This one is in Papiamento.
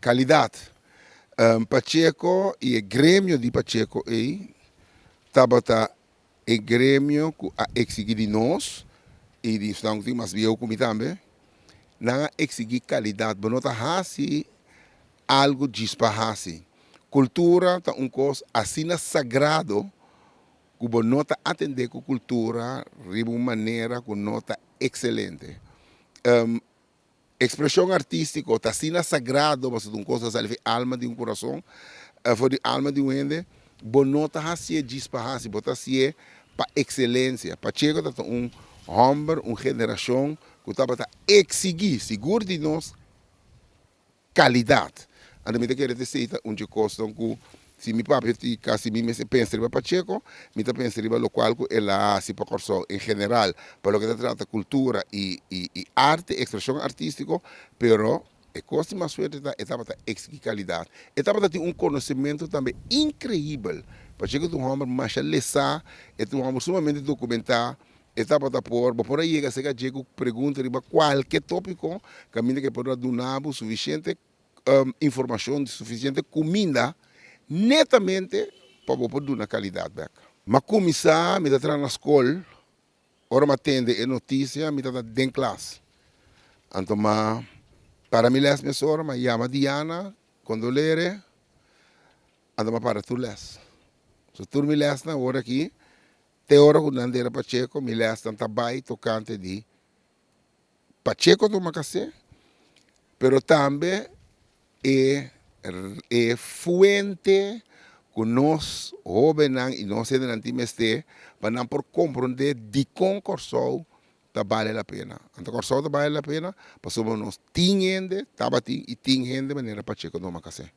Kalidat. Pacheco i e gremio di Pacheco ei tabata e gremio ku a eksigí di nos i di esnan ku tin mas bieu ku mi tambe, nan a eksigí kalidat. Bo no ta hasi algu djis pa hasi. Kultura ta un kos asina sagrado ku bo no ta atendé ku kultura riba un manera ku no ta ekselente. Ekspreshon artístiko ta asina sagrado pasobra ta un kos ta sali for di alma di un kurason, for di alma di un hende, bo no ta hasié djis pa hasi, bo ta hasié pa ekselensia. Pacheco tabata un hòmber, un generashon ku tabata eksigí sigur di nos Kalidat. Anto mi ta kere ta esei ta un dje kosnan ku si mi papia ti kasi mi mester pensa riba Pacheco, mi ta pensa riba lokual ku el a hasi pa Kòrsou en general pa loke ta trata kultura i i arte, ekspreshon artístiko, pero e kos di mas fuerte ta e tabata eksigí kalidat. E tabata tin un konosementu tambe inkreibel. Pacheco ta un hòmber masha lesá, e ta un hòmber sumamente dokumentá, E tabata por, bo por a yega serka dje ku pregunta riba kualke tópiko kaminda ku e por a duna bo sufisiente informashon, sufisiente kuminda netamente pa bo por duna kalidat bèk. M'a kuminsá, mi ta traha na skol, ora m'a tende e notisia mi tabata den klas. Anto m'a para mi lès mesora, m'a yama Diana, kondolere, anto m'a para tur lès. So tur mi lèsnan awor aki Te ora ku nan dera Pacheco, mi lèsnan ta bai tokante di Pacheco tuma kasé, pero tambe e e fuente ku nos hóbennan i nos hendenan tin mester pa nan por komprondé dikon Kòrsou ta bale la pena. Anto Kòrsou ta bale la pena pasobra nos tin hende, tabatin i tin hende manera Pacheco Domacassé.